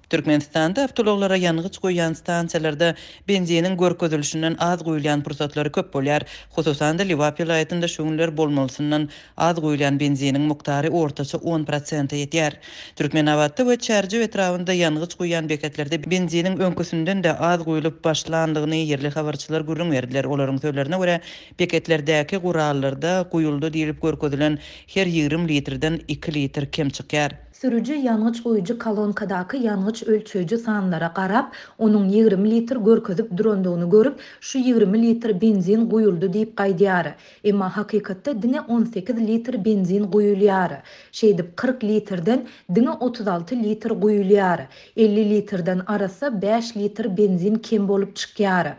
Türkmenistanda awtoulaglara ýangyç guýýan stansiýalarda benziniň görkezilişinden az guýulýan pursatlary köp bolýar. Hususan-da, Lebap welaýatynda şu günler bolmalysyndan az guýulýan benziniň mukdary ortaça on prosente ýetýär. Türkmenabatda we Çärjew etrabynda ýangyç guýýan beketlerde benziniň öňküsinden-de az guýlup başlandygyny ýerli habarçylar gürrüň berdiler. Olaryň sözlerine görä, beketlerdäki gurallarda guýuldy diýlip görkezilen her 20 litrden iki litr kem çykýar. Sürüji ýangyç guýujy kolonkadaky ýangyç ölçeýji sanlara garap, onuň 20 litr görkezip durandygyny görüp, şu 20 litr benzin guýuldy diýip gaýdýar. Emma hakykatda diňe 18 litr benzin guýulýar. Şeýdip, 40 litrden diňe 36 litr guýulýar. 50 litrden arassa bäş litr benzin kem bolup çykýar.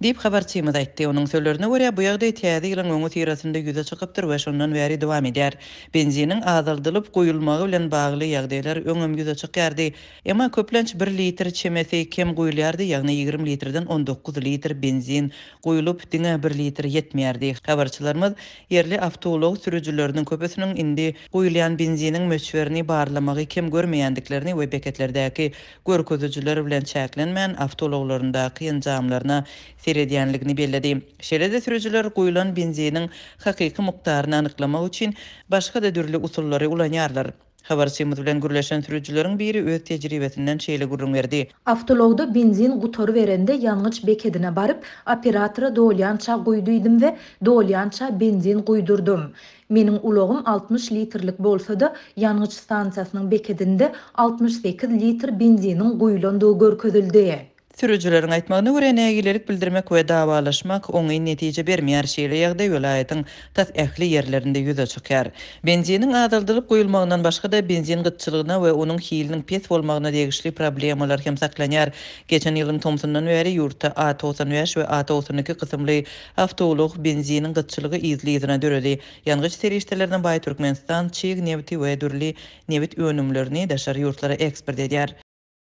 Diýip, habarçymyz aýtdy. Onuň sözlerine görä, bu ýagdaý Täze ýylyň öňüsyrasynda ýüze çykypdyr we şondan bäri dowam edýär. Benziniň azaldylyp guýulmagy bilen bagly ýagdaýlar öňem ýüze çykýardy. Emma köplenç bir litr çemesi kem guýulýardy, ýagny 20 litrden 19 litr benzin guýlup, diňe bir litr ýetmeýärdi. Habarçylarymyz ýerli awtoulag sürüjileriniň köpüsiniň indi guýulýan benziniň möçberini barlamagy kem görmeýändiklerini we beketlerdäki görkezijiler bilen çäklenmän, awtoulaglaryndaky enjamlaryna seredýänligini belledi. Şeýle-de sürüjiler guýlan benziniň hakyky mukdaryny anyklamak üçin başga-da dürli usullary ulanýarlar. Habarçymyz bilen gürleşen sürüjileriň biri öz tejribesinden şeýle gürrüň berdi. Awtoulagda benzin gutaryberende ýangyç bekedine baryp, operatora dolýança guý diýdim we dolýança benzin guýdurdym. Meniň ulagym 60 litrlik bolsa-da, ýangyç stansiýasynyň bekedinde 68 litr benziniň guýulandygy görkezildi. Sürüjileriň aýtmagyna görä, nägilelik bildirmek we dawalaşmak oňyn netije bermeýär, şeýle ýagdaý welaýatyň tas ähli ýerlerinde ýüze çykýar. Benziniň azaldylyp guýulmagyndan başga-da, benzin gytçylygyna we onuň hiliniň pes bolmagyna degişli problemalar hem saklanýar. Geçen ýylyň tomsundan bäri ýurtda A 95 we A 92 kysymly Awtoulag benziniň gytçylygy yzly-yzyna döredi. Ýangyç serişdelerine baý Türkmenistan çig nebiti we dürli nebit önümlerini daşary ýurtlara eksport edýär.